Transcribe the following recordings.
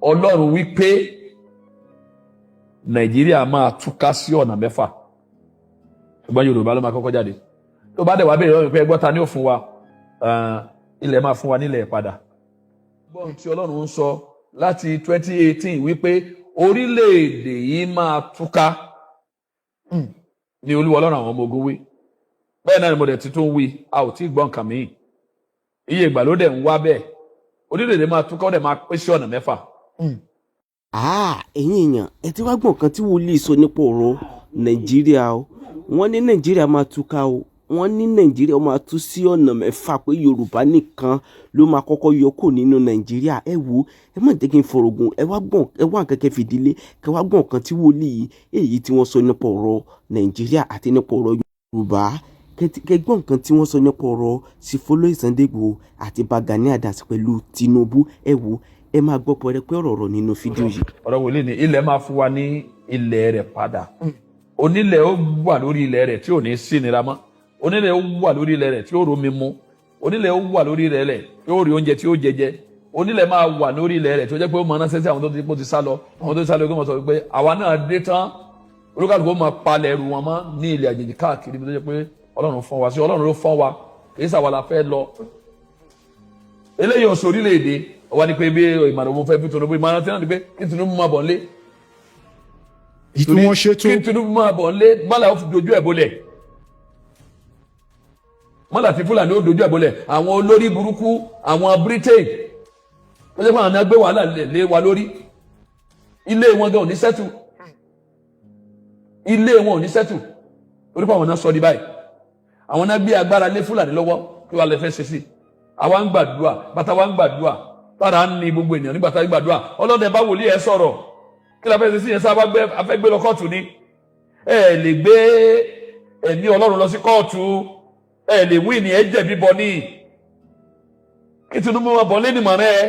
Ọlọ́run wí pé Nàìjíríà máa túká sí ọ̀nà mẹ́fà, ṣùgbọ́n Yorùbá ló máa kọ́kọ́ jáde. Tó bá dẹ̀ wá béèrè lọ́wọ́ mi pé ẹgbọ́n, ta ni ó fún wa? Ilẹ̀ máa fún wa nílẹ̀ padà. Gbọ́n tí Ọlọ́run ń sọ láti 2018 wípé orílẹ̀-èdè yìí máa túká ní Olúwa Ọlọ́run àwọn ọmọ ogun wí. Bẹ́ẹ̀ náà ni mo dẹ̀ ti tún wí, a ò tí ì gbọ́ nǹkan míì. Iye ìgbà ló dẹ̀ ń wá bẹ́ẹ̀, orílẹ̀-èdè máa túká, ó dẹ̀ máa pín sí ọ̀nà mẹ́fà. Ẹ̀yin èèyàn, ẹ ti wá gbọ́ nǹkan tí wòlíì sọ nípa ọ̀rọ̀ Nàìjíríà o. Wọ́n ní Nàìjíríà máa túká o. Wọ́n ní Nàìjíríà máa tú sí ọ̀nà mẹ́fà, pé Yorùbá nìkan ló máa kọ́kọ́ yọ kó nínú Nàìjíríà. Ẹ wo, ẹ má jẹ́ kí n fọ̀rọ̀ gùn. Ẹ wá gbọ́n, ẹ wá nǹkan kẹ́ fìdílé, kẹ́ wá gbọ́ nǹkan tí wòlíì èyí tí wọ́n sọ nípa ọ̀rọ̀ Nàìjíríà àti nípa ọ̀rọ̀ Yorùbá. Kẹ́ gbọ́ nǹkan tí wọ́n sọ nípa ọ̀rọ̀ Chief Olóyè Sunday Igboho àti Ìbà Gani Adams pẹ̀lú Tinubu. Ẹ wo, ẹ máa gbọ́ pẹrẹpẹ ọ̀rọ̀ nínú fídíò yìí. Ọ̀rọ̀ wòlíì ni ilẹ̀ máa fún wa ní ilẹ̀ rẹ̀ padà. Onílẹ̀ ó wà lórí ilẹ̀ rẹ̀ tí ò ní sí nira mọ́. Onílẹ̀ ó wà lórí ilẹ̀ rẹ̀ tí ó romi mu. Onílẹ̀ ó wà lórí ilẹ̀ rẹ̀ tí ó rí oúnjẹ tí ó jẹjẹ. Onílẹ̀ máa wà lórí ilẹ̀ rẹ̀ tó jẹ́ pé ó máa ránṣẹ́ sí àwọn tó ti kó ti sá lọ, àwọn tó ti sá lọ, kó máa sọ pé àwa náà dé tán. Olúkàlùkù ó máa palẹ̀ ẹrù wọn mọ́ ní ilẹ̀ àjèjì káàkiri tó jẹ́ pé Ọlọ́run fọ́n wa sí. Ọlọ́run ló fọ́n wa, kì í sàwọn la fẹ́ lọ. Eléyìí ọ̀sọ̀ orílẹ̀-èdè wà ní pé bí ìmọ̀ràn mo fẹ́ fi Tinubu, ìmọ̀ràn tí wọ́n ti pé kí Tinubu máa bọ̀ nílé. Èyí tí wọ́n ṣètò. Kí Tinubu máa bọ̀ nílé, mọ́là ó fi dojú ẹ̀ bolẹ̀, mọ́là tí Fúlàní ó dojú ẹ̀ bolẹ̀. Àwọn olórí burúkú, àwọn Britain tó jẹ́ pé àwọn náà gbé wàhálà lé wa lórí, ilé wọn gan ò ní settle, ilé wọn ò ní settle, torí pé àwọn náà sọ di báyìí. Àwọn náà gbé agbára lé Fúlàní lọ́wọ́. Kí wàá lè fẹ́ ṣe sí? Àwa ń gbàdúrà, bàtà wa ń gbàdúrà, tára ń ní gbogbo ènìyàn nígbà tá a gbàdúrà. Ọlọ́dẹ bá wòlíì ẹ sọ̀rọ̀, kí la fẹ́ ṣe sí yẹn? Sábà gbé afẹ́ gbé lọ kóòtù ni. Ẹ lè gbé ẹ̀mí Ọlọ́run lọ sí kóòtù, ẹ lè wí ní ẹ jẹ̀bi bọ̀ ní kí Tinubu máa bọ̀ lẹ́nu mọ̀rẹ́ ẹ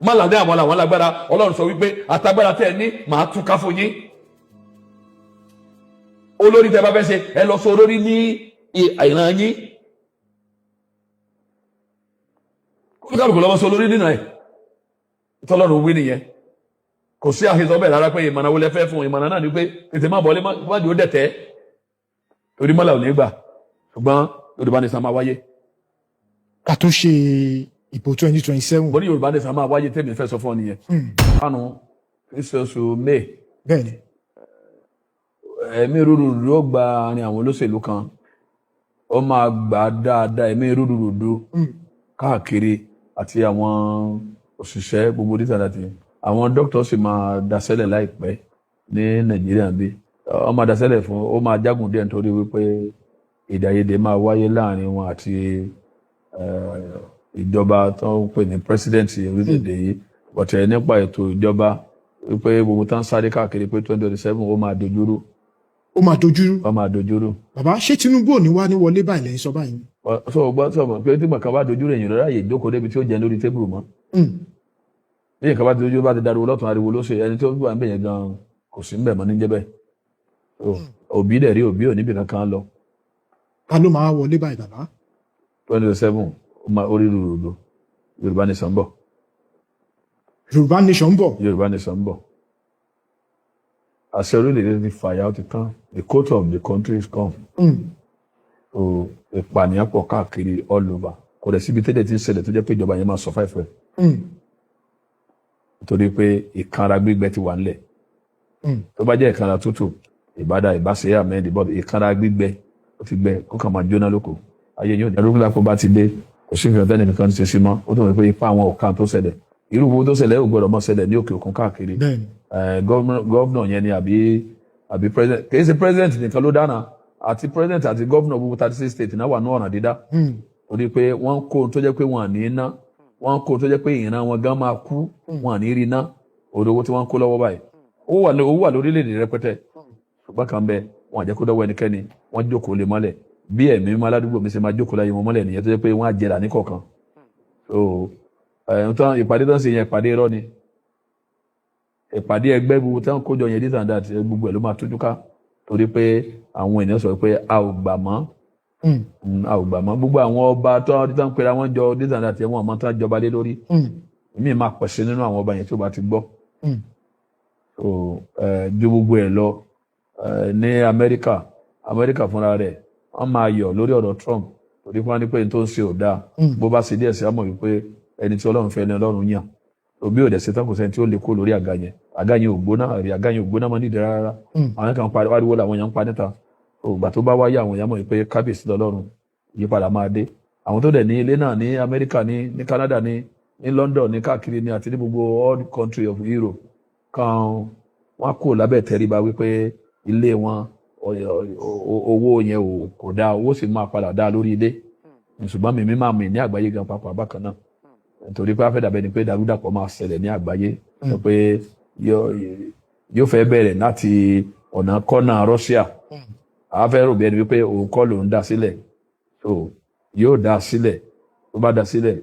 mọ́làdé. Àwọn làwọn lágbára. Ọlọ́run sọ wípé àtagbára tẹ́ ẹ ní, màá túká fún yín. Olórí tẹ́ bá fẹ́ ṣe, ẹ lọ sọ olórí ní ìran yín. Kálukú lọ́wọ́ sọ olórí nínú ẹ̀. Tọ́lọ́run wí nìyẹn. Kò sí àhesọ bẹ́ẹ̀ rárá pé ìmọ̀ràn wo lẹ fẹ́ fún. Ìmọ̀ràn náà ni pé tètè má bọ̀lé, má jẹ́ ó dẹ̀tẹ́, torí mọ́là ò ní gbà. Ṣùgbọ́n Yorùbá Nation máa wáyé. Ká tó ṣe ìbò 2027. Mo ní Yorùbá Nation máa wáyé. Tèmi fẹ́ sọ fún ọ nìyẹn. Kánú oṣù May. Bẹ́ẹ̀ni. Ẹ̀mí rúdurùdu ó gba àárín àwọn olóṣèlú kan, ó máa gbà dáadáa. Ẹ̀mí rúdurùdu káàkiri àti àwọn òṣìṣẹ́ gbogbo dítà àti àwọn dókítà sì máa daṣẹ́lẹ̀ láìpẹ́ ní Nàìjíríà. Bí wọ́n máa daṣẹ́lẹ̀ fún, ó máa jágùn díẹ̀, nítorí wípé èdè àìyedè máa wáyé láàrin wọn àti ìjọba tó ń pè ní president orílẹ̀-èdè yìí. Bọ̀tẹ̀ nípa ètò ìjọba, wípé gbogbo tán sáré káàkiri pé 2027, ó máa dojúrú. Ó máa dojúrú. Ó máa dojúrú. Bàbá, ṣé Tinubu ò ní wá ní wọlé báyìí lẹ́yìn sọ báyìí? Sọ gbọ́, sọ mọ̀ pé tí màkà bá dojúrú, èèyàn lọ́la yè jókòó débi tí ó jẹun lórí tébùrù mọ́. Bí nǹkan bá ti dojú, bá ti dariwo lọ́tún, ariwo ló ṣe. Ẹni tó wà ń bẹ̀ yẹn gan kò sí ń bẹ̀ mọ́ níjẹ́ bẹ́ẹ̀. Òbí dẹ̀ rí, Òbí ò níbi kankan lọ. Ta ló máa wọlé báyìí, bàbá? 2027, orí rúdurùdu, Yorùbá Nation ń bọ̀. Yorùbá Nation ń bọ̀. Yorùbá Nation ń bọ̀. Àṣẹ orílẹ̀-èdè ti fàyà, ó ti tán. The court of the country is come. So ìpànìyàn pọ̀ káàkiri all over. Kò dẹ̀ síbi tẹ́lẹ̀ tí ń ṣẹlẹ̀ tó jẹ́ pé ìjọba yẹn máa survive ẹ̀, nítorí pé ìkanra gbígbẹ ti wà nílẹ̀. Tó bá jẹ́ ìkanra tútù, ìbádà ìbáṣe àmẹ́ndì, but ìkanra gbígbẹ, ó ti gbẹ, kó kàn máa jóná lóko ayé yóò. Ẹrú lápò bá ti dé, kò sí nǹkan tẹ́lẹ̀ nìkan ti ṣe sí mọ́. Ó tó wọ́n pé ipá àwọn ọ̀kan tó ṣẹlẹ̀, irú owó tó ṣẹlẹ̀ ò gbọ́dọ̀ mọ́ ṣẹlẹ̀ ní òkè òkun káàkiri. Governor yẹn ni àbí president? Kì í ṣe president nìkan ló dáná. Àti president àti governor gbogbo 36 state náà wà ní ọ̀nà dídá, torí pé wọ́n kó ohun tó jẹ́ pé wọ́n à ní ná, wọ́n kó ohun tó jẹ́ pé ìran wọn gan máa kú, wọ́n à ní rí ná. Òde owó tí wọ́n ń kó lọ́wọ́ báyìí, owó wà lórílẹ̀‐èdè rẹpẹtẹ, ṣùgbọ́n kan bẹ, wọ́n à jẹ́ kó dọ́wọ́ ẹnikẹ́ni. Wọ́n jókòó lé mọ́lẹ̀ bí ẹ̀mí mímọ́ aládùúgbò mi ṣe máa jókòó láyé wọn mọ́lẹ̀ nìyẹn, tó jẹ́ pé wọ́n á jẹrà ní kọ̀ọ̀kan. So ìpàdé tó ń ṣe yẹn, ìpàdé irọ́ ni, ìpàdé ẹgbẹ́ gbogbo tí wọ́n kójọ yẹn, this and that, gbogbo ẹ̀ ló máa tújú ká, torí pé àwọn ènìyàn sọ pé a ò gbà mọ́. A ò gbà mọ́. Gbogbo àwọn ọba tó ń pera wọn jọ dídàn àti ẹ̀wọ̀n ọmọ tó ń jọba lé lórí, èmi máa pọ̀ sí nínú àwọn ọba yẹn tí ó bá ti gbọ́. So ju gbogbo ẹ̀ lọ, ní Amẹ́ríkà, Amẹ́ríkà fúnra rẹ̀, wọ́n máa yọ̀ lórí ọ̀rọ̀ Trump, torí fún wa ní pé n tó ń ṣe ò dáa. Bó bá ṣe díẹ̀ sí, á mọ̀ wípé ẹni tí Ọlọ́run fẹ́ ni Ọlọ́run yàn. Òbí ò dẹ̀ ṣetán, kò sẹ́ni tí ó lè kó lórí àga yẹn. Àga yẹn ò gbóná, àrí àga yẹn ò gbóná mọ́ nídìí rárá. Àwọn kan pariwo làwọn èèyàn ń pa níta. Ògbà tó bá wáyé, àwọn èèyàn mọ̀ wípé kábíyèsí lọ́lọ́run, ìyípadà máa dé. Àwọn tó dẹ̀ ní ilé náà ní Amẹ́ríkà, ní Canada, ní London, ní káàkiri, ní àti ní gbogbo all country of Europe kan, wọ́n kò lábẹ́ tẹríba wípé ilé wọn, owó yẹn ò kò dáa, owó sì máa padà dáa lórí ilé. Ṣùgbọ́n mímí máa mì ní àgbáyé gan papọ̀ bákan náà, nítorí pé afẹ́ dàbẹ́ ni pé dàrúdàpọ̀ máa ṣẹlẹ̀ ní àgbáyé. Sọ pé yóò fẹ́ bẹ̀rẹ̀ láti ọ̀nà kọ́nà Russia. A fẹ́ rò bí ẹni wípé òun kọ́ lòun dá sílẹ̀. So yóò dá sílẹ̀. Tó bá dá sílẹ̀,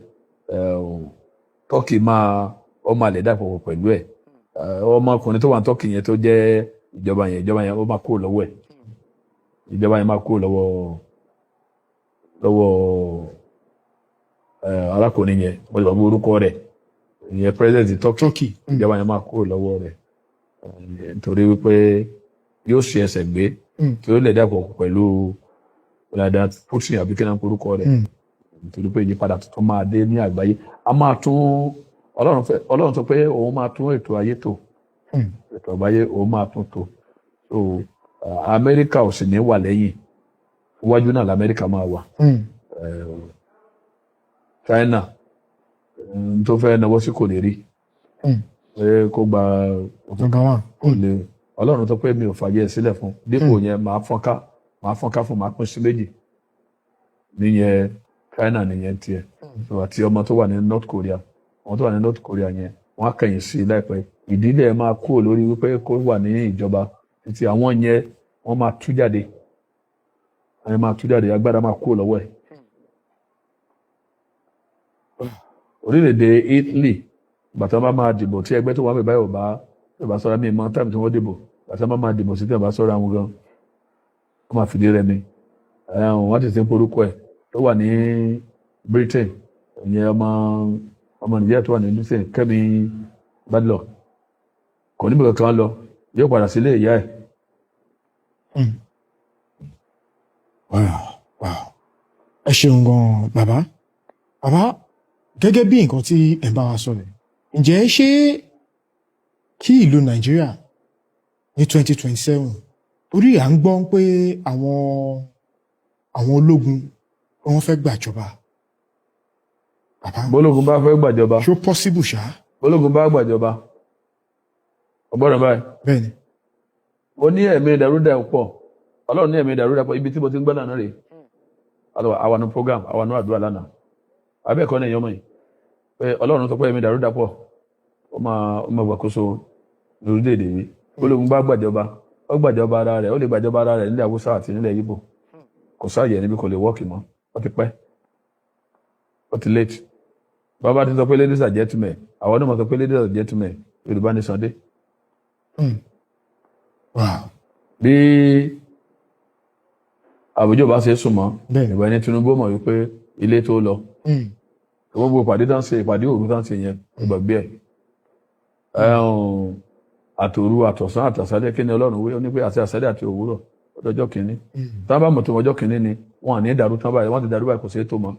Turkey máa ọmọ àlẹ́ dàpọ̀ pẹ̀lú ẹ̀. Ọmọkùnrin tó wà ní Turkey yẹn tó jẹ́ ìjọba yẹn, ó máa kúrò lọ́wọ́ ẹ̀. Ìjọba yẹn máa kúrò lọ́wọ́ arákùnrin yẹn. Mo lè gbàgbé orúkọ rẹ̀, ìyẹn president Turkey. Turkey. Ìjọba yẹn máa kúrò lọ́wọ́ rẹ̀, nítorí wípé yóò ṣe ẹsẹ̀ gbé tí ó lè dàpọ̀ pẹ̀lú Vladimir Putin, àbí kí náà orúkọ rẹ̀. Nítorí pé ìyípadà tuntun máa dé ní àgbáyé. A máa tún Ọlọ́run fẹ́, Ọlọ́run sọ pé òun máa tún ètò ayé tò. Ètò àgbáyé, òun máa tún tò. So Amẹ́ríkà ò sì ní wà lẹ́yìn, iwájú náà lamẹ́ríkà máa wà. China tó fẹ́ náwó sí kò lè rí pé kó gba Number one. Kò lè. Ọlọ́run tó pé mi ò fàyè ẹ̀ sílẹ̀ fún dípò yẹn, máa fọ́nká fún, máa pín sí méjì níyẹn. China nìyẹn tiẹ̀. So àti ọmọ tó wà ní North Korea, ọmọ tó wà ní North Korea yẹn, wọ́n á kẹ̀yìn sí i láìpẹ́. Ìdílé ẹ̀ máa kúrò lórí wípé kó wà ní ìjọba títí àwọn yẹn, wọ́n máa tú jáde, àwọn yẹn máa tú jáde, agbára máa kúrò lọ́wọ́ ẹ̀. Orílẹ̀-èdè Italy, gbàtà bá máa dìbò, tí ẹgbẹ́ tó wà bẹ̀ báyìí ò bá sọ́ra, mi mọ time tí wọ́n dìbò, gbàtà bá máa dìbò sí, tí wọ́n bá sọ́ra àwọn gan, wọ́n máa fìdí rẹmi. Wọ́n ti ti ń porúkọ ẹ̀ tó wà ní Britain, ìyẹn ọmọ Nàìjíríà tó wà ní Britain, Kẹ́mi Badenoch, kò níbi kankan lọ, yóò padà sílé ìyá ẹ̀. Wow. Ẹ ṣeun gan, bàbá. Bàbá, gẹ́gẹ́ bí nǹkan tí ẹ̀ ń bá wa sọ rẹ̀, ǹjẹ́ ṣé kí ìlú Nàìjíríà ní 2027, torí à ń gbọ́ pé àwọn ológun wọ́n fẹ́ gbàjọba, bàbá? Bólógun bá fẹ́ gbàjọba, Ṣó possible ṣá? Bólógun bá gbàjọba, ọgbọ́dọ̀ báyìí. Bẹ́ẹ̀ni. Mo ní ẹ̀mí ìdàrúdà pọ̀. Ọlọ́run ní ẹ̀mí ìdàrúdà pọ̀. Ibi tí mo ti ń gbọ́ lánàá rèé, àwọn nu program, àwọn nu àdúrà lánàá, abẹ́ẹ̀kọ́ ní ẹ̀yọ́ mọ̀ yìí pé Ọlọ́run sọ pé ẹ̀mí ìdàrúdà pọ̀, ó máa gbàkóso lórílẹ̀‐èdè yìí. Bólógun bá gbàjọba, ó gbàjọba ara rẹ̀, ó lè gbàjọba ara rẹ̀ nílẹ̀ Haúsá àti nílẹ̀ Yíbò. Kò sáàyè níbi, kò lè work mọ́. Ó ti pẹ́, ó ti late. Bàbá ti sọ pé "Ladies and gentlemen," àwọn náà mọ̀ sọ pé "Ladies and gentlemen, Yorùbá nation dé." Bí àbújá ò bá ṣe sùn mọ́, ìgbà ẹni Tinubu mọ̀ wípé ilé tó lọ, gbogbo ìpàdé tá ń ṣe, ìpàdé òru tá ń ṣe yẹn, ìgbàgbé ẹ̀. Àtòru, àtọ̀sán, àtàsálẹ̀, kí ni Ọlọ́run wí? Ó ní pé àti àsálẹ̀ àti òwúrọ̀, ọjọ́ kìíní. Tá a bá mọ̀ tó ọjọ́ kìíní ni wọn à ní dàrú tán báyìí. Wọ́n ti dàrú báyìí, kò sí tó mọ́.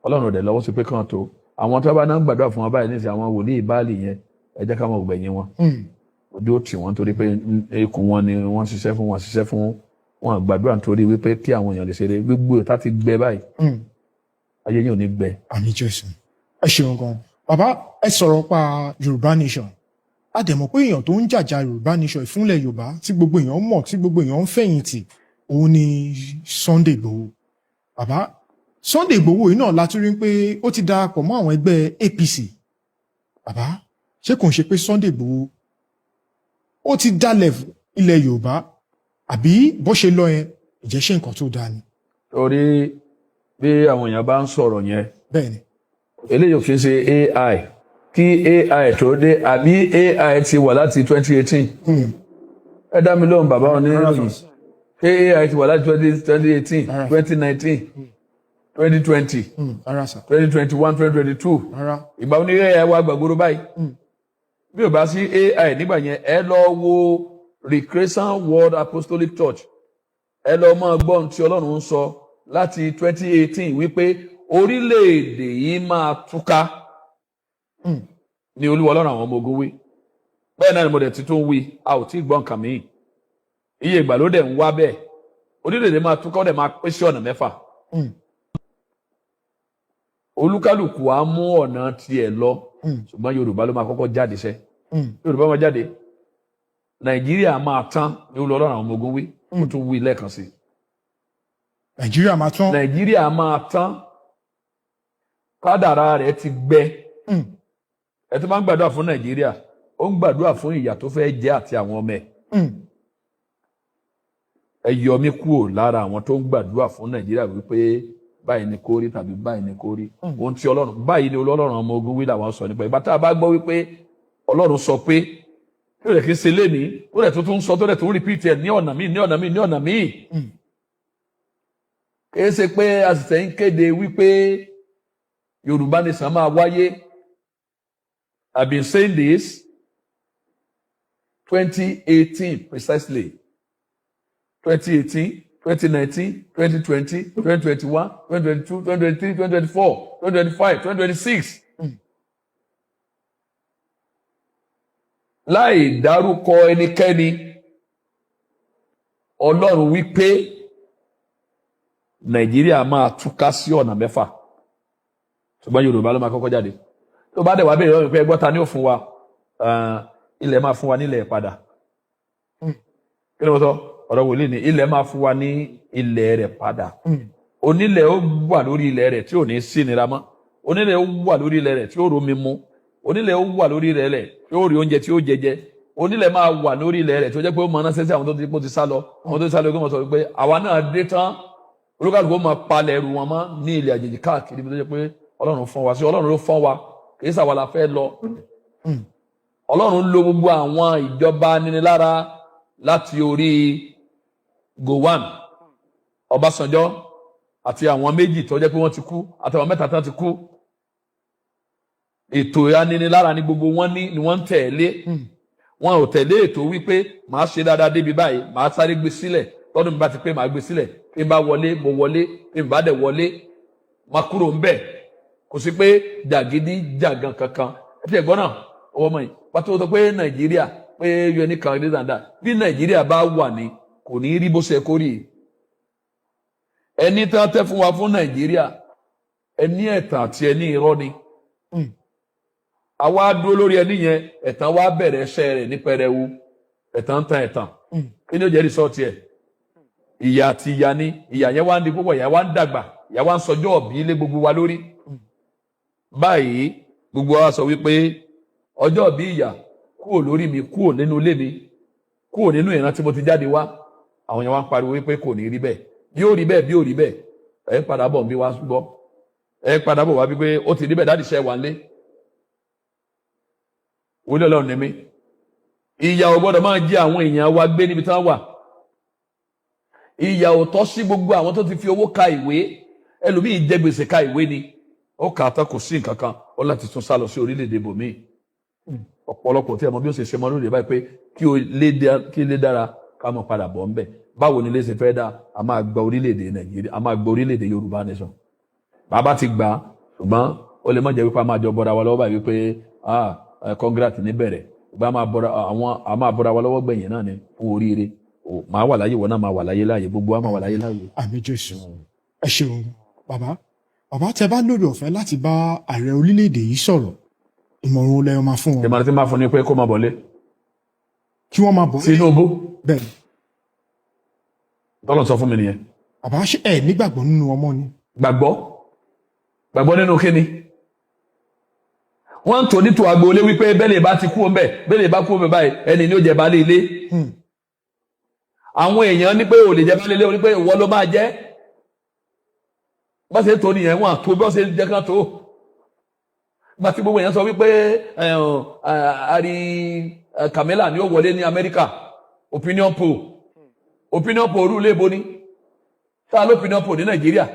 Ọlọ́run ò dẹ̀ lọ́wọ́ sí pé kàn tó àwọn tó bá náà ń gbàdúrà fún wọn báyìí nísìnyí, àwọn wòlíì báàlì yẹn, ẹ jẹ́ ká mọ̀ gbẹ̀yìn wọn. Ojú ó tì wọ́n, torí pé ikùn wọn ni wọ́n ṣiṣẹ́ fún, wọn ṣiṣẹ́ fún wọn, gbàdúrà nítorí wípé kí àwọn èèyàn lè ṣeré. Gbogbo tá ti gbẹ báyìí, ayé yìí ò ní gbẹ. Àmín Jésù. Ẹ ṣeun gan, bàbá. Ẹ sọ̀rọ̀ pa Yorùbá nation. A dẹ̀ mọ̀ pé èèyàn tó ń jàjà Yorùbá nation, ìfúnlẹ̀ Yorùbá, tí gbogbo èèyàn mọ̀, tí gbogbo èèyàn ń fẹ̀yìntì, òun ni Sunday Igboho. Bàbá, Sunday Igboho yìí náà la tún rí pé ó ti darapọ̀ mọ́ àwọn ẹgbẹ́ APC. Bàbá, ṣé kò ń ṣe pé Sunday Igboho ó ti dalẹ̀ ilẹ̀ Yorùbá, àbí bó ṣe lọ yẹn, ìjẹ́ ṣe nǹkan tó dáa ni? Torí bí àwọn èèyàn bá ń sọ̀rọ̀ yẹn, eléyìí ò kì í ṣe AI. Kí AI tó dé, àbí AI ti wà láti 2018? Ẹ dá mi lóhùn, bàbá oníròyìn. Ṣé AI ti wà láti 2018, Rárá. 2019, 2020, Rárá sà. 2021, 2022? Rárá. Ìgbà wo ni AI wá gbàgbóró báyìí? Bí o bá sí AI nígbà yẹn, ẹ lọ wo Recreation World Apostolic Church, ẹ lọ máa gbọ́ ohun tí Ọlọ́run ń sọ láti 2018 wípé orílẹ̀-èdè yìí máa túká ní Olúwa Ọlọ́run àwọn ọmọ ogun wí. Bẹ́ẹ̀ náà ni mo dẹ̀ ti tún wí, a ò tí ì gbọ́ nǹkan míì. Iye ìgbà ló dẹ̀ ń wá bẹ́ẹ̀. Orílẹ̀-èdè máa túká, ó dẹ̀ máa pín sí ọ̀nà 6. Olúkálùkù á mú ọ̀nà tiẹ̀ lọ, ṣùgbọ́n Yorùbá ló máa kọ́kọ́ jáde sẹ́. Yorùbá máa jáde, Nàìjíríà máa tán ní Olúwa Ọlọ́run àwọn ọmọ ogun wí. Mo tún wí lẹ́ẹ̀kan sí i. Nàìjíríà máa tán. Nàìjíríà máa tán, kádàrá rẹ̀ ti gbẹ. Ẹ tó bá ń gbàdúrà fún Nàìjíríà, ó ń gbàdúrà fún ìyà tó fẹ́ jẹ àti àwọn ọmọ ẹ̀. Ẹ yọ mí kúrò lára àwọn tó ń gbàdúrà fún Nàìjíríà wípé báyìí ni kó rí tàbí báyìí ni kó rí. Ohun tí Ọlọ́run, báyìí ni Ọlọ́run ọmọ ogun wí làwọn sọ nípa ìgbà tá a bá gbọ́ wípé Ọlọ́run sọ pé kí ó lè kí n ṣe lénìí, ó lè tuntun sọ, tó lè tún repeat ẹ̀ ní ọ̀nà míì, ní ọ̀nà míì, ní ọ̀nà míì. Kì í ṣe pé a sì tẹ̀ ń kéde wípé Yorùbá nation máa wáyé. I've been saying this 2018, precisely 2018, 2019, 2020, 2021, 2022, 2023, 2024, 2025, 2026, láì dárúkọ ẹnikẹ́ni. Ọlọ́run wípé Nàìjíríà máa túká sí ọ̀nà 6, ṣùgbọ́n Yorùbá ló máa kọ́kọ́ jáde. Tó bá dẹ̀ wá bèèrè lọ́rùn pé ẹgbọ́n, ta ni ó fún wa? Ilẹ̀ máa fún wa nílẹ̀ padà. Kí ni mo sọ? Ọ̀rọ̀ wòlíì ni. Ilẹ̀ máa fún wa ní ilẹ̀ rẹ̀ padà. Onílẹ̀ ó wà lórí ilẹ̀ rẹ̀ tí ò ní sí nira mọ́. Onílẹ̀ ó wà lórí ilẹ̀ rẹ̀ tí ó romi mu. Onílẹ̀ ó wà lórí ilẹ̀ rẹ̀ tí ó rí oúnjẹ tí ó jẹjẹ. Onílẹ̀ máa wà lórí ilẹ̀ rẹ̀ tó jẹ́ pé ó mọ ránṣẹ́ sí àwọn tó ti kó ti sá lọ, àwọn tó ti sá lọ, kí wọ́n sọ pé àwa náà dé tán. Olúkàlùkù ó máa palẹ̀ ẹrù wọn mọ́ ní ilẹ̀ àjèjì káàkiri, bí tó jẹ́ pé Ọlọ́run fọ́n wa sí. Ọlọ́run ló fọ́n wa, kì í sàwa la fẹ́ lọ. Ọlọ́run lo gbogbo àwọn ìjọba nínilára láti orí Gowon, Ọbásanjọ́ àti àwọn méjì tó jẹ́ pé wọ́n ti kú, àtàwọn mẹ́ta tán ti kú. Ètò aninilára ni gbogbo wọn ní ni wọ́n ń tẹ̀lé. Wọn ò tẹ̀lé ètò wípé màá ṣe dáadáa débi báyìí, màá sáré gbé sílẹ̀. Tọ́dún mi bá ti pé, màá gbé sílẹ̀. Bí n bá wọlé, mo wọlé. Bí n bá dẹ̀ wọlé, màá kúrò ń bẹ̀. Kò sí pé jàgídí jàgan kankan. Ẹ ti ẹ̀gbọ́n náà ọwọ́ mọ̀ yìí pàtó sọ pé Nàìjíríà pé un kan ní dàda. Bí Nàìjíríà bá wà ní, kò ní rí bó ṣe kó rí. Ẹni tí wọ́n tẹ́ fún wa fún Nàìjíríà, ẹni ẹ̀tàn àti ẹni irọ́ ni. Àwa dúró lórí ẹni yẹn, ẹ̀tàn wa bẹ̀rẹ̀ ẹsẹ̀ rẹ̀ ní pẹrẹwu. Ẹ̀tàn ń tan ẹ̀tàn. Kí ni ó jẹ́ result ẹ̀? Ìyà àti ìyà ni. Ìyà yẹn wá ń di púpọ̀, ìyà wá ń dàgbà, ìyà wá ń sọjọ́ ọ̀bí lé gbogbo wa lórí báyìí. Gbogbo wa sọ wípé ọjọ́ ìbí ìyà kúrò lórí mi, kúrò nínú ilé mi, kúrò nínú ìran tí mo ti jáde wá. Àwọn yẹn wá ń pariwo wípé kò ní rí bẹ́ẹ̀, bí ó rí bẹ́ẹ̀, bí ó rí bẹ́ẹ̀. Ẹ̀ ń padà bọ̀ bí wá gbọ́, ẹ̀ ń padà bọ̀ wá wípé ó ti rí bẹ́ẹ̀. Daddy, ṣe wà ń lé wọlé. Ọlọ́run ní mi, ìyà ò gbọ́dọ̀ máa jẹ àwọn èèyàn wa gbé níbi tí wọ́n wà. Ìyà ò tọ́ sí gbogbo àwọn tó ti fi owó ka ìwé. Ẹlòmíì jẹ gbèsè ka ìwé ni, ó kà á tán, kò sí nǹkan kan, ó láti tún sá lọ sí orílẹ̀-èdè bòmíì. Ọ̀pọ̀lọpọ̀ tí ẹ mọ bí ó ṣe ṣe mọ lóde báyìí pé kí ilé dára, ká mọ̀ padà bọ̀ ńbẹ̀. Báwo ni ilé ṣe fẹ́ dá? A máa gba orílẹ̀-èdè Nàìjíríà, a máa gba orílẹ̀-èdè Yorùbá nation. Bàbá ti gbà á, ṣùgbọ́n ó lè má jẹ́ wípé a máa jọ bọ́ra wa lọ́wọ́ báyìí wípé ah, congrats níbẹ̀rẹ̀, ṣùgbọ́n a máa bọ́ra wa lọ́wọ́ gbẹ̀yìn náà ni fún oríire. O máa wà láyé, ìwọ náà máa wà láyé láàyè, gbogbo wa máa wà láyé láàyè. Àmín Jésù. Ẹ ṣeun bàbá. Bàbá, tẹ bá lórí ọ̀fẹ́ láti bá ààrẹ orílẹ̀-èdè yìí sọ̀rọ̀, ìmọ̀ràn wo lẹ máa fún wọn? Ìmọ̀ràn tí máa fún ni pé kó máa bọ̀lé. Kí wọ́n máa bọ̀? Tinubu. Bẹ́ẹ̀ ni. Tọ́lọ̀ sọ fún mi nìyẹn. Bàbá, ṣé ẹ nígbàgbọ́ nínú ọmọ ni? Gbàgbọ́, gbàgbọ́ nínú kíni? Wọ́n ń tò ní tò agboolé wípé bẹ́lẹ̀ bá ti kú ọ̀nbẹ, bẹ́lẹ̀ bá kú ọ̀nbẹ báyìí, ẹni ní ó jẹ baálé ilé. Àwọn èèyàn ní pé ò lè jẹ baálé ilé, ó ní pé ìwọ ló máa jẹ́. Bá ṣe tó nìyẹn, wọn àtó bí wọ́n ṣe jẹ́ kán tó gba tí gbogbo èèyàn sọ wípé ari Kamala ni ó wọlé ní Amẹ́ríkà. Opinion poll, Opinion poll orú lébo ni sáà ló opinion poll ní Nàìjíríà,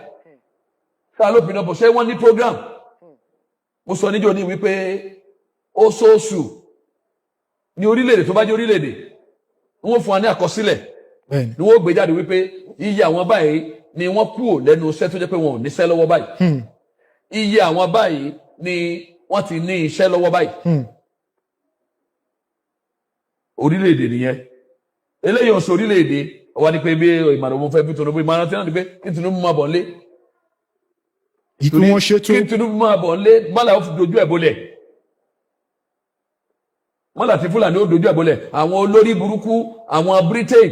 sáà ló opinion poll. Ṣé wọ́n ní program? Mo sọ níjọ́ ní wípé oṣooṣù ní orílẹ̀-èdè tó bá jẹ́ orílẹ̀-èdè, wọ́n fún wa ní àkọsílẹ̀ ni wọ́n gbé jáde wípé iye àwọn báyìí ni wọ́n kúrò lẹ́nu iṣẹ́ tó jẹ́ pé wọn ò níṣẹ́ lọ́wọ́ báyìí, iye àwọn báyìí ni wọ́n ti ní iṣẹ́ lọ́wọ́ báyìí. Orílẹ̀-èdè nìyẹn. Eléyìí ọ̀sọ̀ orílẹ̀-èdè wà ní pé bí ìmọ̀ràn mo fẹ́ bí Tinubu, ìmọ̀ràn tí wọ́n ní pé kí Tinubu máa bọ̀ nílé. Èyí tí wọ́n ṣètò. Kí Tinubu máa bọ̀ nílé, mọ́là ó fi dojú ẹ̀ bolẹ̀, mọ́là tí Fúlàní ó dojú ẹ̀ bolẹ̀. Àwọn olórí burúkú, àwọn Britain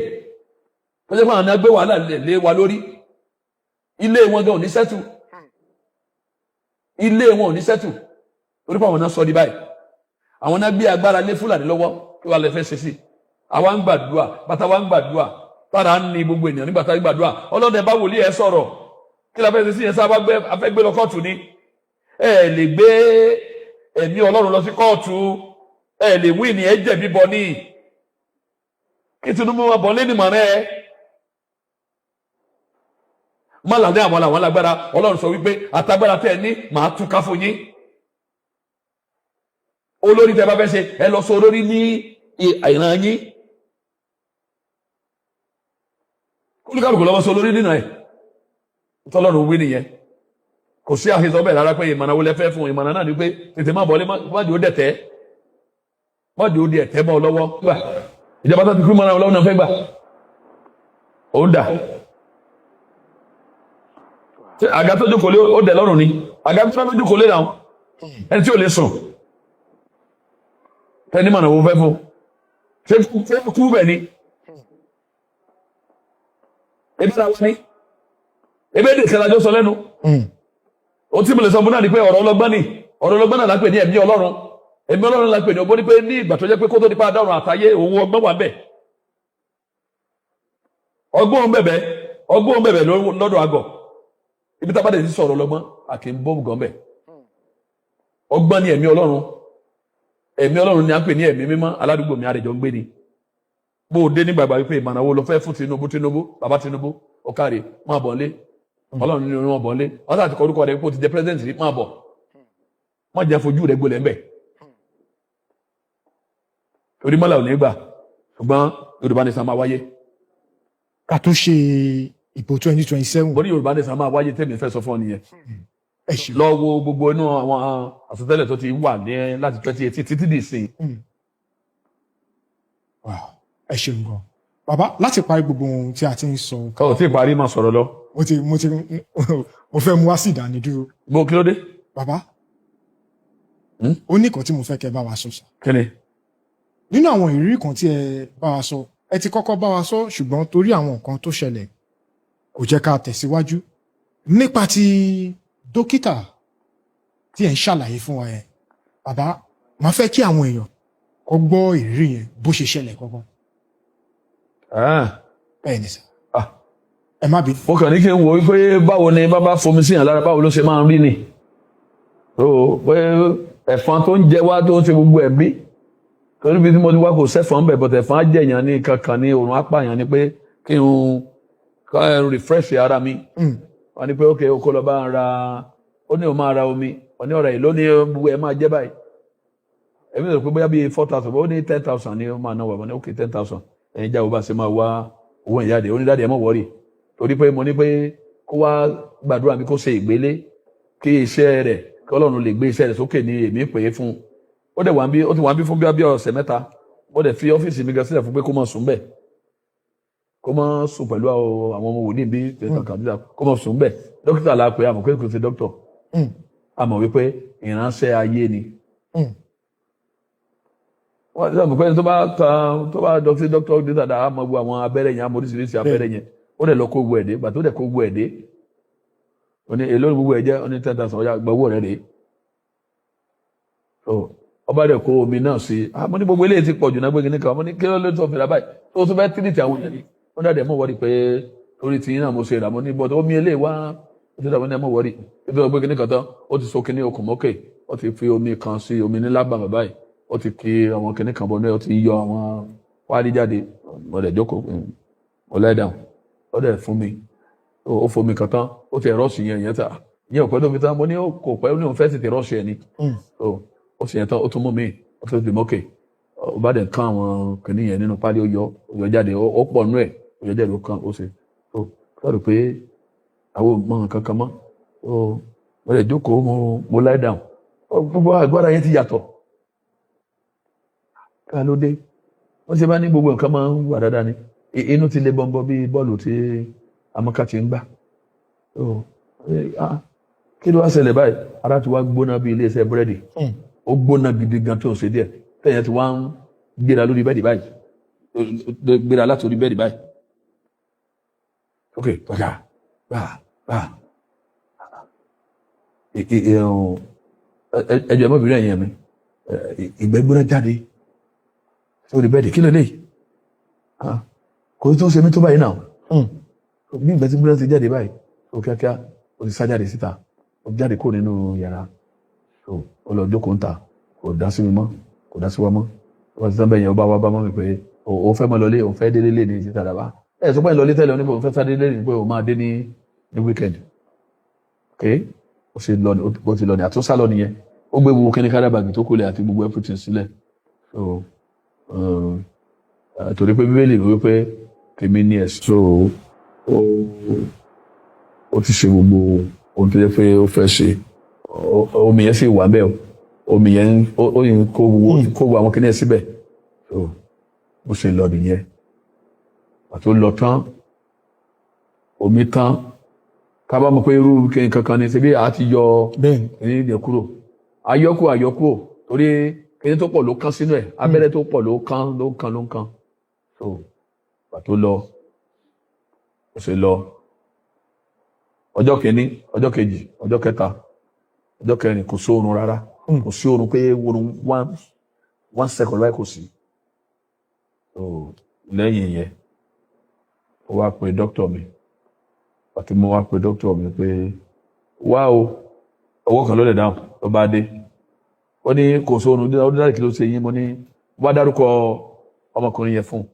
tó jẹ́ pé àwọn náà gbé wàhálà lé wa lórí, ilé wọn gan ò ní settle, ilé wọn ò ní settle, torí pé àwọn náà sọ di báyìí, àwọn náà gbé agbára lé Fúlàní lọ́wọ́. Kí wàá lè fẹ́ ṣe sí? Àwa ń gbàdúrà, bàtà wa ń gbàdúrà, tára ń ní gbogbo ènìyàn nígbà tá a gbàdúrà. Ọlọ́dẹ bá wòlíì ẹ sọ̀rọ̀, kí la fẹ́ ṣe sí yẹn? Sábà gbé afẹ́ gbé lọ kóòtù ni. Ẹ lè gbé ẹ̀mí Ọlọ́run lọ sí kóòtù, ẹ lè wí ní ẹ jẹ̀bi bọ̀ ní. Kí Tinubu máa bọ̀ lẹ́nu mọ̀rẹ́ ẹ mọ́là ní àwọn làwọn lágbára. Ọlọ́run sọ wípé àtagbára tẹ́ ẹ ní, màá túká fún yín. Olórí tẹ́ bá fẹ́ ṣe, ẹ lọ sọ olórí ní ìran yín. Olúkàlùkù lọ́wọ́ sọ olórí nínú ẹ̀. Tọ́lọ́run wí nìyẹn. Kò sí àhesọ bẹ́ẹ̀ rárá pé ìmọ̀ràn wo lẹ fẹ́ fún. Ìmọ̀ràn náà ni pé tètè má bọ̀lé, má jò ó dẹ̀tẹ́, má jò ó di ẹ̀tẹ́ mọ́ ọ lọ́wọ́. Gbà ìjọba tó ti kú mọ́ra ọlọ́run náà fẹ́ gbà ó ń dà. Ṣé àga tó jókòó lé ó dẹ̀ lọ́rùn ni? Àga tó jókòó lé náà, ẹni tí ò lè sùn tẹni mọ̀nà wo fẹ́ fún? Ṣé kú bẹ̀ ni? Ebi ara wa ni, ebi èdè kan lájọ sọ lẹ́nu. Ohun tí mo lè sọ fún náà ni pé ọ̀rọ̀ ọlọ́gbọ́n ni. Ọ̀rọ̀ ọlọ́gbọ́n náà la pè ní ẹ̀mí Ọlọ́run. Ẹ̀mí Ọlọ́run la pè ní ọgbọ́n, ní pé ní ìgbà tó jẹ́ pé kó tó nípa adáhùn àtayé òun, ọgbọ́n wà bẹ́ẹ̀. Ọgbọ́n bẹ̀bẹ̀, ọgbọ́n bẹ̀bẹ̀ lọ́dọ̀ àgọ̀. Ibi tá a bá dẹ̀ ti sọ̀rọ̀ ọlọ́gbọ́n, àkè ń bọ́ gan bẹ̀. Ọgbọ́n ni ẹ̀mí Ọlọ́run. Ẹ̀mí Ọlọ́run ni à ń pè ní ẹ̀mí mímọ́. Aládùúgbò mi àdèjọ ń gbé ni. Bó o dé nígbàgbà wípé ìmọ̀ràn wo ló fẹ́ fún Tinubu? Tinubu, bàbá Tinubu, ó káre, máa bọ̀ nlé. Ọlọ́run ní wọn bọ̀ nlé. Wọ́n sàti kọ orúkọ rẹ̀ kó o ti jẹ president rí, máa bọ̀, má jẹ́ fojú rẹ̀ gbolẹ̀ ńbẹ̀, torí mọ́là ò ní gbà. Ṣùgbọ́n Yorùbá nation máa wáyé. Ká tó ṣe ìbò 2027. Bó ní Yorùbá nation máa wáyé, tẹ́mi fẹ́ sọ fún ọ nìyẹn. Ẹ ṣeun. Lọ wo gbogbo inú àwọn àsọtẹ́lẹ̀ tó ti wà ní láti 2018 títí di ìsìn. Wow. Ẹ ṣeun gan, bàbá. Láti parí gbogbo ohun tí a ti ń sọ. Ọ̀ tí ì parí, máa sọ̀rọ̀ lọ. Mo ti mo fẹ́ mú wá sí ìdánidúró. Bó kí ló dé? Bàbá, Hmm? ó ní nǹkan tí mo fẹ́ kẹ́ bá wa sọ sà. Kí ni? Nínú àwọn ìrírí kan tí ẹ bá wa sọ, ẹ ti kọ́kọ́ bá wa sọ, ṣùgbọ́n torí àwọn nǹkan tó ṣẹlẹ̀ kò jẹ́ ká tẹ̀síwájú, nípa ti dókítà tí ẹ ń ṣàlàyé fún wa yẹn. Bàbá, màá fẹ́ kí àwọn èèyàn kó gbọ́ ìrírí yẹn bó ṣe ṣẹlẹ̀ gangan. Ah. Bẹ́ẹ̀ ni sà. Ah. Ẹ má bínú. Mo kàn ní kí n wò wípé báwo ni bá fomi síyàn lára, báwo ló ṣe máa ń rí ni o, pé ẹ̀fọn tó ń jẹ wá, tó ń ṣe gbogbo ẹ̀ bí, torí bí tí mo ti wá kò sẹ́fọn bẹ̀, but ẹ̀fọn á jẹ̀yàn ní kankan ní òrùn apààyàn ni, pé kí n ká refresh ara mi. Wọ́n ní pé ok, o kò lọ bá ń ra, ó ní o máa ra omi. Wọ́n ní ọ̀rẹ́ yìí ló ní gbogbo ẹ̀ máa jẹ́ báyìí. Èmi rò pé bóyá bíi 4,000, ó ní 10,000 ní ó máa náwó. Wọ́n ní ok, 10,000, ẹ̀yin jáwó bá ṣe máa wá owó ìyáde. Ó ní daddy, ẹ̀ mọ̀ worry, torí pé mo ní pé kó wá gbàdúrà mi, kó ṣe ìgbélé kí iṣẹ́ rẹ̀, kí Ọlọ́run lè gbé iṣẹ́ rẹ̀ sókè ní èmi pè é fún. Ó dẹ̀ wà ń bí, ó ti wà ń bí fún bí ọ̀sẹ̀ 3. Mo dẹ̀ fi ọ́fíìsì mi gan sílẹ̀ fún pé kó má sùn bẹ́ẹ̀, kó má sùn pẹ̀lú àwọn ọmọ wòlíì bí kankan bí, kó má sùn bẹ́ẹ̀. Dókítà la pè é, àmọ́ pé kò sí dókítà, àmọ́ wípé ìránṣẹ́ ayé ni. Wọ́n ti sọ pé tó bá ta, tó bá dọ́kítà, dókítà dé dàda, àmọ́ gbogbo àwọn abẹ́rẹ́ yẹn, àmọ́ oríṣiríṣi abẹ́rẹ́ yẹn. Ó dẹ̀ lọ kó gbogbo ẹ̀ dé. Gbà tó dẹ̀ kó gbogbo ẹ̀ dé, ó ní èló ni gbogbo ẹ̀ jẹ́? Ó ní 10,000. Ọ̀yà, gba owó rẹ̀ rèé. So ọba dẹ̀ kó omi náà sí i. Mo ní gbogbo eléyìí ti pọ̀ jù náà, gbégi nìkan. Mo ní kí ló lè tó fìlà báyìí tó tún fẹ́ treat àwọn ènìyàn? Ó dàdé mọ̀ worry pé torí tiyín náà mo ṣe rà. Mo ní but omi eléyìí wá, ó ti dàbọ̀ ní ẹ mọ̀ worry. Nítorí gbégi nìkan tán, ó ti so kíní okùn mọ́kè, ó ti fi omi kan sí omi nílá bàbá báyìí, ó ti kí àwọn kíní kan bọ̀ náà, ó ti yọ àwọn wárí jáde. Mo dẹ̀ jókòó. Mo lie down, ó dẹ̀ fún mi, ó fún mi kan tán, ó ti rush yẹn yẹn ta ìyẹn ò pẹ́ tó fi tán. Mo ní ó kò pẹ́, ó ní òun fẹ́ tètè rush ẹ̀ ni. Ó sì yẹn tán, ó tún mú mi, ó tún fi mọ́kè, ó bá dẹ̀ kán àwọn kìnìún yẹn nínú pálí, ó yọ, ó yọ jáde, ó pọ̀ nú ẹ̀, ó yọ jáde, ó kán, ó ṣe. Ó sọ̀rọ̀ pé àwọn ò mọ nǹkan kan mọ́. Ó mo lè jókòó, mo lie down. Gbogbo agbára yẹn ti yàtọ̀. Ká ló dé? Wọ́n ṣe bá ní gbogbo nǹkan máa ń wà dáadáa ni. Inú ti le bọ́nbọ́n bí bọ́ọ̀lù tí amọ́ká ti ń gbá. Kí ló wá ṣẹlẹ̀ báyìí? Ara ti wá gbóná bí iléeṣẹ́ búrẹ́dì. Ó gbóná gidi gan tó ń ṣe díẹ̀ tẹ̀yẹ̀ tí wọ́n ń gbéra lórí bẹ́ẹ̀dì báyìí, gbéra láti orí bẹ́ẹ̀dì báyìí. Ok, gbàgà gbà gbà. Ẹjọ ẹmọbìnrin ẹ̀yìn mi, ìgbẹ́ gbóná jáde sórí bẹ́ẹ̀dì. Kí ló lè kò tó ṣe mí tó báyìí náà? Bí ìgbẹ́ tí gbóná ti jáde báyìí, ó kíákíá ó ti sá jáde síta, ó jáde kúrò nínú yàrá, ó lọ jókòó ń ta. Kò dá sí mi mọ́, kò dá sí wa mọ́. Wọ́n ti tán bẹ́ẹ̀ yẹn, ó bá wá bá mọ́ mi pé òun fẹ́ mọ́ lọlé, òun fẹ́ délé lé ní títà dàbá. Ẹ sọ pé lọlé tẹ́lẹ̀, oníbò òun fẹ́ sáré délé ní pé òun máa dé ní weekend. Ok, ó sì lọ, ó ti lọ ní àtúnṣá lọ nìyẹn. Ó gbé gbogbo kíní carrier bag tó kúlẹ̀ àti gbogbo everything sílẹ̀. So torí pé Bíbélì wí pé tèmi ní ẹ̀sìn. So ó ti ṣe gbogbo ohun tó yẹ pé ó fẹ́ ṣe. Omi yẹn sì wà bẹ́ẹ̀ o, omi yẹn ó yìí kó gbogbo àwọn kíní ẹ̀ síbẹ̀. So bó ṣe lọ nìyẹn. Àti ó lọ tán, omi tán. Ká bá mọ̀ pé irú kankan ni ṣebí a ti yọ ní ìdẹ kúrò, ayọ́kù àyọkù, torí kíní tó pọ̀ ló kán sínú ẹ̀, abẹ́rẹ́ tó pọ̀ ló kán, ló kán, ló kán. So pàtó lọ, ó ṣe lọ, ọjọ́ kìíní, ọjọ́ kejì, ọjọ́ kẹta, ọjọ́ kẹrin, kò sóorun rárá. Kò sí oorun pé oorun one second báyìí, kò sí. So lẹ́yìn yẹn, ó wá pe dókítà mi. Àti mo wá pe dókítà mi pé wá o, ọwọ́ kan ló lè dáhùn. Ló bá dé, ó ní kò sóorun. Ó ní kí ló ṣe yín? Mo ní wá dárúkọ ọmọkùnrin yẹn fún un.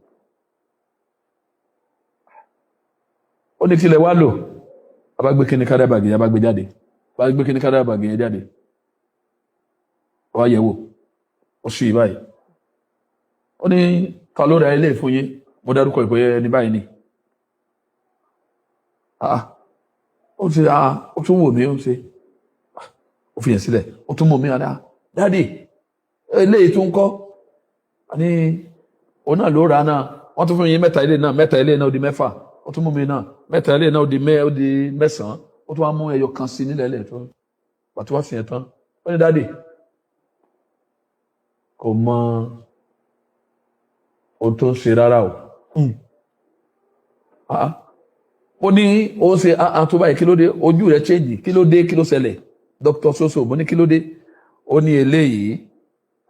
Ó ní kílẹ̀ wá lò. A bá gbé kíní carrier bag yẹn, a bá gbé jáde, a bá gbé kíní carrier bag yẹn jáde, ó wá yẹ̀ wò, ó sì báyìí. Ó ní ta ló ra ilé fún yín? Mo dárúkọ ìpè ẹni báyìí ni. Ah, ó ti, ah, ó tún wò mí, ó ṣe, ó fi yẹn sílẹ̀, ó tún mọ̀ mí. Àdá daddy, eléyìí tún kọ́ ní òun náà ló rà á náà. Wọ́n tún fún yín mẹ́ta, ilé náà mẹ́ta, ilé náà ó di mẹ́fà. Ó tún mú mi náà mẹ́ta, ilé náà ó di mẹ́sàn-án. Ó tún wá mú ẹyọ kan sí nílẹ̀ ilẹ̀ tó pàtó wá sí yẹn tán. Ó ní daddy, kò mọ ohun tó ń ṣe rárá o. Ah, ó ní ó ń ṣe. Ah, tó báyìí, kí ló dé? Ojú rẹ̀ change, kí ló dé? Kí ló ṣẹlẹ̀, Dr. Soso? Mo ní kí ló dé? Ó ní eléyìí,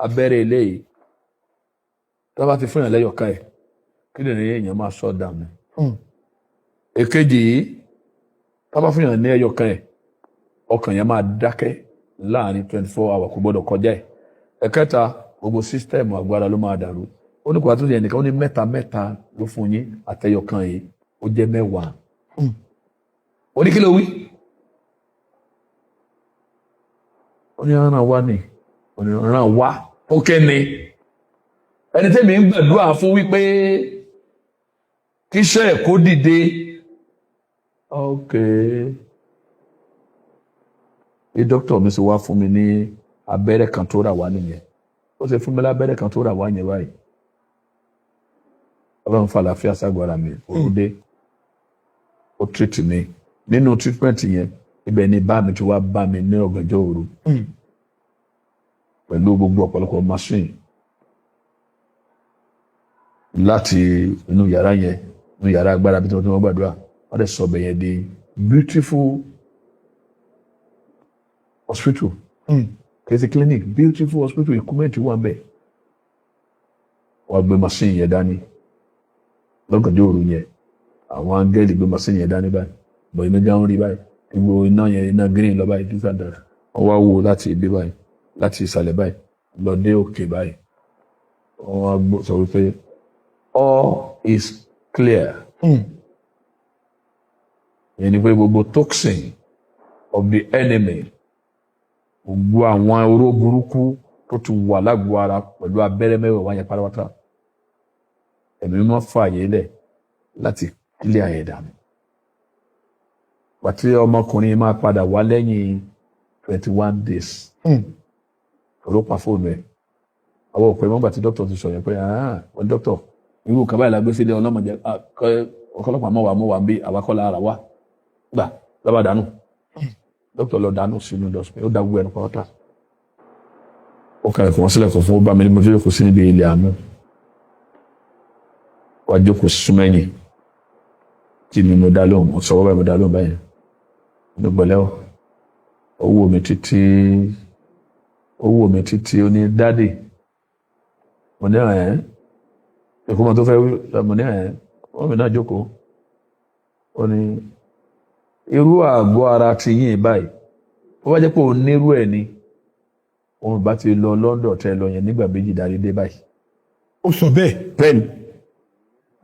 abẹ́rẹ́ eléyìí, tó bá ti fún yàn lẹ́yọ̀ká ẹ̀, kí lè ní èèyàn máa shut down ni. Èkejì yìí, tó bá fún yàn ní ẹyọ̀kan ẹ̀, ọkàn yẹn máa dákẹ́ láàrin 24 hours, kò gbọ́dọ̀ kọjá ẹ̀. Ẹ̀kẹta, gbogbo system agbára ló máa dàrú. Ó ní kò wá tó yẹ nìkan. Ó ní mẹ́ta mẹ́ta ló fún yín, àtẹyọkan yìí, ó jẹ́ 10. Ó ní kí ló wí? Ó ní ràn wá ní, ó ní ràn wá. Ó kẹ́ni ẹni tẹ́mi ń gbàdúrà fún wípé kíṣẹ́ ẹ̀ kó dìde. Ok, bí dókítà mi ṣe wá fún mi ní abẹ́rẹ́ kan tó rà wá nìyẹn. Ó ṣe fún mi lábẹ́rẹ́ kan tó rà wá yẹn báyìí, Ọlọ́run fa àlàáfíà ságbára mi. Òru dé, ó treat mi. Nínú treatment yẹn, ibẹ̀ ni bá mi ti wá bá mi ní ọ̀gànjọ́ òru pẹ̀lú gbogbo ọ̀pọ̀lọpọ̀ machine láti inú yàrá yẹn, inú yàrá agbára bí tí wọ́n gbàdúrà. Wọ́n dẹ̀ sọ ọbẹ̀ yẹn di beautiful hospital. Kì í ṣe clinic, beautiful hospital. Equipment wà ńbẹ̀. Wọ́n gbé machine yẹn dání lọ́gànjọ́ òru yẹn. Àwọn áńgẹ́lì gbé machine yẹn dání báyìí, bọ̀ iná já ń rí báyìí, gbogbo iná yẹn, iná green lọ báyìí, this and that. Wọ́n wá wò láti ibi báyìí, láti ìsàlẹ̀ báyìí lọ dé òkè báyìí. Wọ́n wá sọ wípé all is clear. Ìyẹn ni pé gbogbo toxin of the enemy, gbogbo àwọn oró burúkú tó ti wà lágbo ara pẹ̀lú abẹ́rẹ́ mẹ́wàá yẹn pátápátá, Ẹ̀mí Mímọ́ fààyè lẹ̀ láti clear ẹ̀ dànù. Pàtí ọmọkùnrin máa padà wá lẹ́yìn 21 days, ló pa fóònù ẹ̀. Àwọn òpè mọ́gbà tí dókítà ti sọ yẹn pé, "Ah, wọ́n dókítà, irú kan báyìí la gbé sílé ọlọ́mọdé, ọlọ́pàá mọ̀ wá mọ̀ wá bí àwa kọ́ la ara wa gbà." Lọ́ba dànù, dókítà lọ dànù sínú dustbin, ó da gbogbo ẹnu pátá. Ó kàlẹ̀ kò wọ́n sílẹ̀ kò fún ó bá mi ní mo jókòó sí níbi ilé àánú, wàá jókòó súnmẹ́yìn tí mi. Mo dá lóhùn, mo sọ wọ́n báyìí, mo dá lóhùn báyìí ní pẹ̀lẹ́ o. Ó wò mí títí, ó wò mí títí, ó ní, "Daddy." Mo ní, "Ẹ̀ ẹ̀kọ́ mọ́ tó fẹ́ wí." Mo ní, "Ẹ̀ wọ́n mi náà jókòó." Ó ní, "Irú àgọ́ ara ti yín báyìí, ó bá jẹ́ pé òun nírú ẹ̀ ni, òun bá ti lọ London tẹ́ lọ yẹn nígbà méjì darí dé báyìí." Ó sọ bẹ́ẹ̀? Bẹ́ẹ̀ni,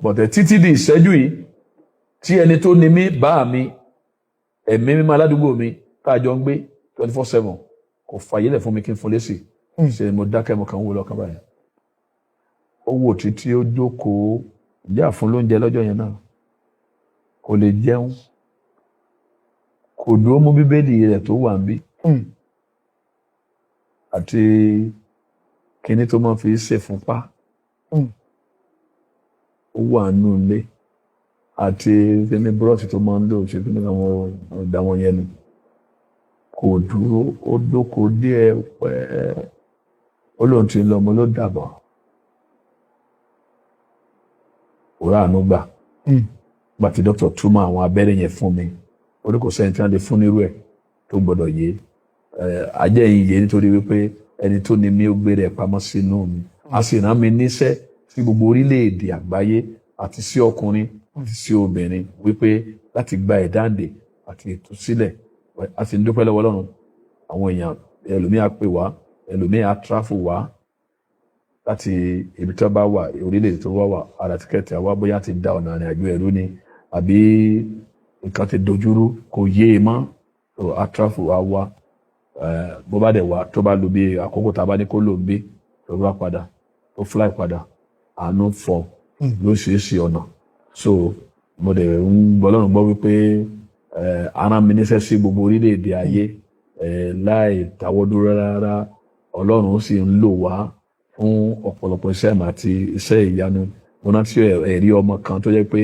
bọ̀tẹ̀ títí di ìṣẹ́jú yìí tí ẹni tó ní mí bá mi, ẹ̀mí mímọ́ aládùúgbò mi tá a jọ ń gbé 24/7, kò fàyè lẹ̀ fún mi kí n fún lésì. Ṣe mo dákẹ́, mo kàn ń wò lọ́kàn báyìí. Ó wò títí, ó jókòó. Ìjà fún lóúnjẹ lọ́jọ́ yẹn náà, kò lè jẹun, kò dúró mú Bíbélì rẹ̀ tó wà níbí àti kinní tó máa fi ṣèfúnpá. Ó wà nínú ilé àti kíní búrọ́ọ̀ṣì tó máa ń lò ṣe kíní àwọn ọ̀dà wọn yẹn ni. Kò dúró, ó dóko díẹ̀ pẹ́, ó lóun ti ń lọ. Mo ló dàbọ̀, kò ráàánú gbà. Gbà tí dókítà túmọ̀ àwọn abẹ́rẹ́ yẹn fún mi, ó ní kò sẹ́ni tí wọ́n lè fún nírú ẹ̀ tó gbọ́dọ̀ yé ajẹ́ yìí yé, nítorí wípé ẹni tó ní mí ó gbé rẹ̀ pamọ́ sínú mi, a sì rán mi níṣẹ́ sí gbogbo orílẹ̀-èdè àgbáyé, àti sí ọkùnrin àti sí obìnrin, wípé láti gba ìdáǹdè àti ìtúsílẹ̀. A sì ń dúpẹ́ lọ́wọ́ Ọlọ́run. Àwọn èèyàn, ẹlòmíì á pè wá, ẹlòmíì á travel wá láti ibi tó bá wà, orílẹ̀-èdè tó bá wà, ara ticket àwa, bóyá ti da ọ̀nà ìrìn àjò ẹ̀rú ni àbí nǹkan ti dojúrú, kò yé e mọ́. So á travel wá wá, bó bá dẹ̀ wá, tó bá lo bí àkókò tá a bá ní kó lò ń bí, tó bá padà, tó fly padà, àánú fọ lóṣìṣì ọ̀nà. So mo dẹ̀ ń gbọ́ Ọlọ́run gbọ́ wípé ara mi níṣẹ́ sí gbogbo orílẹ̀-èdè ayé láì dáwọ́ dúró rárá. Ọlọ́run sì ń lò wá fún ọ̀pọ̀lọpọ̀ iṣẹ́ àmì àti iṣẹ́ ìyanu. Mo rántí ẹ̀rí ọmọ kan tó jẹ́ pé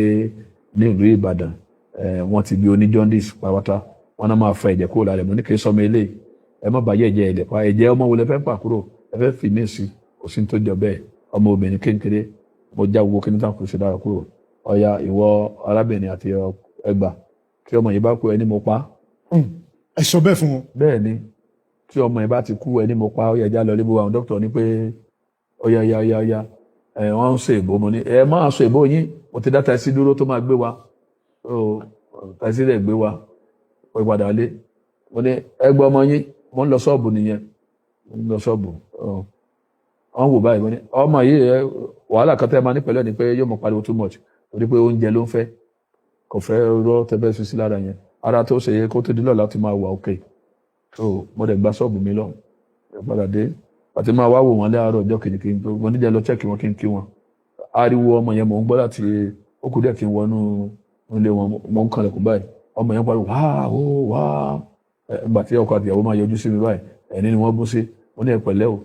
ní ìlú Ìbàdàn, wọ́n ti gbé oní jaundice pátápátá, wọ́n náà máa fa ẹ̀jẹ̀ kúrò lára ẹ̀. Mo ní kí n sọmọ eléyìí, ẹ má bàjẹ́, ẹ̀jẹ̀ ẹ̀lẹ̀ pa ẹ̀jẹ̀ ọmọ wo lẹ fẹ́ pa kúrò, ẹ fẹ́ fi mí sí, kò sí ní tó jọ bẹ́ẹ̀. Ọmọ obìnrin kékeré, mo já gbogbo kí ní tàn kò sí dára kúrò. Ọ̀ya, ìwọ arábìnrin àti ẹgbà, tí ọmọ yìí bá kú, ẹni mo pa. Ẹ sọ bẹ́ẹ̀ fún wọn? Bẹ́ẹ̀ ni, tí ọmọ yìí bá ti kú, ẹni mo pa. Ó yẹ já lọ níbo àwọn dókítà ní pé ọ̀ya ọ̀ya ọ̀ya ọ̀ya ẹ, wọ́n ń sọ èbó. Mo ní ẹ máa sọ èbó yín, mo ti dá taxi dúró tó máa gbé wa. So taxi rẹ̀ gbé wa, ó padà lé. Mo ní ẹ gbọ́ ọmọ yín, mo ń lọ ṣọ́ọ̀bù nìyẹn, mo ń lọ ṣọ́ọ̀bù. Wọ́n wò báyìí. Mo ní ọmọ yìí, ẹ wàhálà kan tẹ́ máa ní pẹ̀lú ẹ̀ ni pé yóò mọ̀ pariwo too much, torí pé oúnjẹ ló ń fẹ́, kò fẹ́ rọ́ tẹ́fẹ́ fi sí lára yẹn. Ara tó ṣe yẹ kó tó di lọ́la ti máa wà okay. So mo dẹ̀ gba ṣọ́ọ̀bù mi lọ, mo padà dé àti máa wá wò wọ́n láàárọ̀ ọjọ́ kejì kí n tó mo níjẹ́ lọ check wọn, kí n kí wọn. Ariwo ọmọ yẹn mò ń gbọ́ láti ó kù díẹ̀ kí n wọnú ilé wọn. Mo ń kanlẹ̀kùn báyìí, ọmọ yẹn pariwo wá ó wá. Ìgbà tí ọkọ àti ìyàwó máa yọjú sí mi báyìí, ẹni ni wọ́n bú sí. Mo ní ẹ pẹ̀lẹ́ o,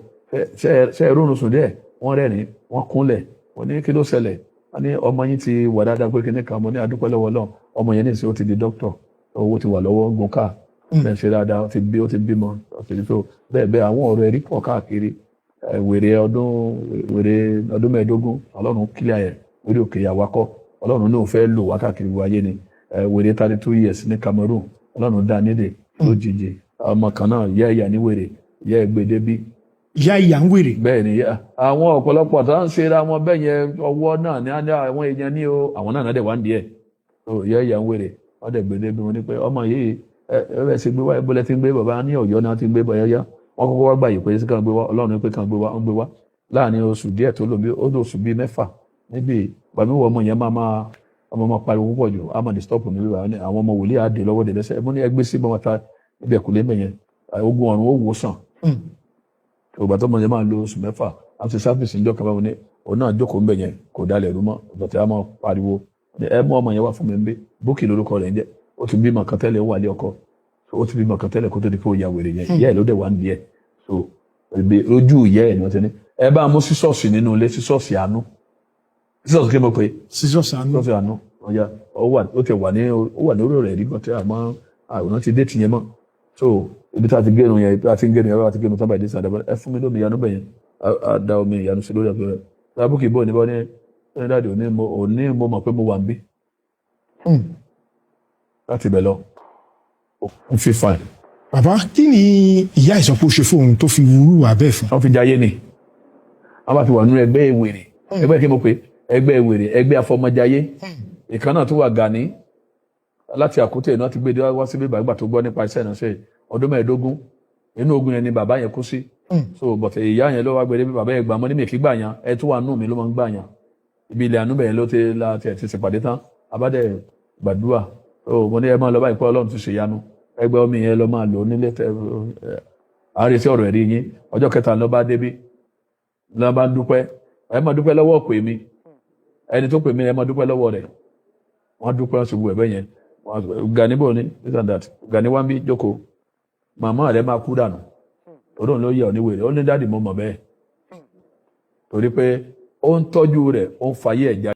ṣe ẹ rónú sùn díẹ̀? Wọ́n rẹ́rìn, wọ́n kúnlẹ̀. Mo ní kí ló ṣẹlẹ̀? Wọ́n ní ọmọ yín ti wà dáadáa, pé kíní kan. Mo ní adúpẹ́ lọ́wọ́ Ọlọ́run, ọmọ yẹn ní ìsìn ó ti di dókítọ̀, owó ti wà lọ́wọ́, gun káà bẹ́ẹ̀, ṣe dáadáa, ó ti bí, ó ti bímọ, ó ti tó bẹ́ẹ̀ bẹ́ẹ̀. Àwọn ọ̀rọ̀ ẹ̀rí pọ̀ káàkiri. Wèrè ọdún, wèrè ọdún 15, Ọlọ́run kílíà ẹ̀ lórí òkè àwakọ́. Ọlọ́run náà fẹ́ lò wá káàkiri gbogbo ayé ni. Wèrè 32 years ní Cameroon, Ọlọ́run dá nídè lójijì. Ọmọ kan náà yẹ ìyá ní wèrè, yẹ ẹgbẹ́ débí. Ìyá ìyá ń wèrè? Bẹ́ẹ̀ ni, àwọn ọ̀pọ̀lọpọ̀ tó ń ṣe ra wọn bẹ́ẹ̀ yẹn, ọwọ́ náà ní àwọn èèyàn ní o, àwọn náà dẹ̀ wá ń díẹ̀. Ìyá ìyá ń wèrè, wọ́n dẹ̀ gbé débi. Wọn ní pé ọmọ yìí, ẹ ẹ bẹ́ẹ̀ ṣe gbé wá, ibole ti ń gbé? Bàbá ní Ọ̀yọ́ náà ti ń gbé bọ̀ yáyá. Wọ́n kọ́kọ́ wá gbà yìí pé sí kàn gbé wá. Ọlọ́run ní pé kàn gbé wá, ń gbé wá. Láàrin oṣù díẹ̀ tó lò bí ó lò oṣù bíi 6 níbi bàmí wọ, ọmọ yẹn máa máa Ọmọ máa pariwo púpọ̀ jù, á máa disturb mi wíwá ní àwọn ọmọ wòlíì á dé lọ́wọ́ dé lẹ́sẹ̀. Mo ní ẹgbẹ́ sí bọ́mọ ta ibẹ̀ kò lé mẹ́yẹn, ogun ọ̀run ó wò sàn. Ìgbà tó mọ̀ yẹn máa lo oṣù 6 àti service ìjọ kan báwo ni òun náà jókòó ń bẹ̀ yẹn, kò dalẹ̀ rú mọ́ ọ̀tọ̀ a máa pariwo. Ẹ mú ọmọ yẹn wá fún mi ń bí. Búkì lórúkọ rẹ̀ ń jẹ́. Ó ti bímọ kan tẹ́lẹ̀, ó wà lé ọkọ. Ó ti bímọ kan tẹ́lẹ̀ kó tó di pé ó ya wèrè yẹn. Ìyá ẹ̀ ló dẹ̀ wá ń di ẹ̀. So ojú ìyá ẹ̀ ni wọ́n ti ní ẹ bá mú sísọ́ọ̀sì nínú ilé, sísọ́ọ̀sì àánú. Sísọ́ọ̀sì kí mo pè é? Sísọ́ọ̀sì àánú. Sísọ́ọ̀sì àánú. Ọ̀ya, ó wà, ó ti wà ní, ó wà ní orí rẹ̀ rí gbọ́n tí àmọ́ àwòrán ti dé tìyẹn mọ́. So ibi tá a ti gérun yẹn, ibi tá a ti ń gérun yẹn, bá a ti gérun tábà ìdí sàdá, ẹ fún mi lómi ìyanu bẹ̀ yẹn. Á da omi ìyanu sí lórí àpò rẹ̀. Lábùkì bò ní bọ́ ní ní daddy, òní mo mọ̀ pé mo wà ń bí. Láti ibẹ̀ lọ, ó fi fine. Bàbá, kí ni ìyá ìsọpọ̀ ṣe fóun tó fi wúrú wà bẹ́ẹ̀ fún? Wọ́n fi jayé ni. Wọ́n bá ti wà nínú ẹgbẹ́ ìwèrè. Ẹgbẹ́ kí mo pè? Ẹgbẹ́ ìwèrè, ẹgbẹ́ afọmọjayé. Ìkan náà tó wà, Gani láti Àkútè náà ti gbé dé wá síbí. Ìgbà tó gbọ́ nípa iṣẹ́ ìránṣẹ́, ọdún 15 inú ogun yẹn ni bàbá yẹn kú sí. So but ìyá yẹn ló wá gbé débi bàbá yẹn gbà mọ́ ní mi kí gbà yẹn, ẹ tó wà nù mí ló máa ń gbà yẹn. Ibi ilẹ̀ àánú bẹ̀yẹn ló ti la tiẹ̀ ti ṣèpàdé tán, abádẹ́ gbàdúrà. So mo ní ẹ máa lọ báyìí pé Ọlọ́run ti ṣèyanu. Ẹgbẹ́ omi yẹn lọ máa lò nílé tẹ. À ń retí ọ̀rọ̀ ẹ̀rí yín. Ọjọ́ kẹta ló bá débí, ló bá ń dúpẹ́. Ẹ máa dúpẹ́ lọ́wọ́ pè mí, ẹni tó pè mí, ẹ máa dúpẹ́ lọ́wọ́ rẹ̀. Wọ́n dúpẹ́, wọ́n sì bu ẹ̀bẹ̀ yẹn. Gani bò ní this and that. Gani wá ń bí jókòó, màmá rẹ̀ máa kú dànù, torí òun ló yẹ ọ ní wèrè. Ó ní daddy, mo mọ̀ bẹ́ẹ̀, torí pé ó ń tọ́jú rẹ̀, ó ń fayé ẹ̀já.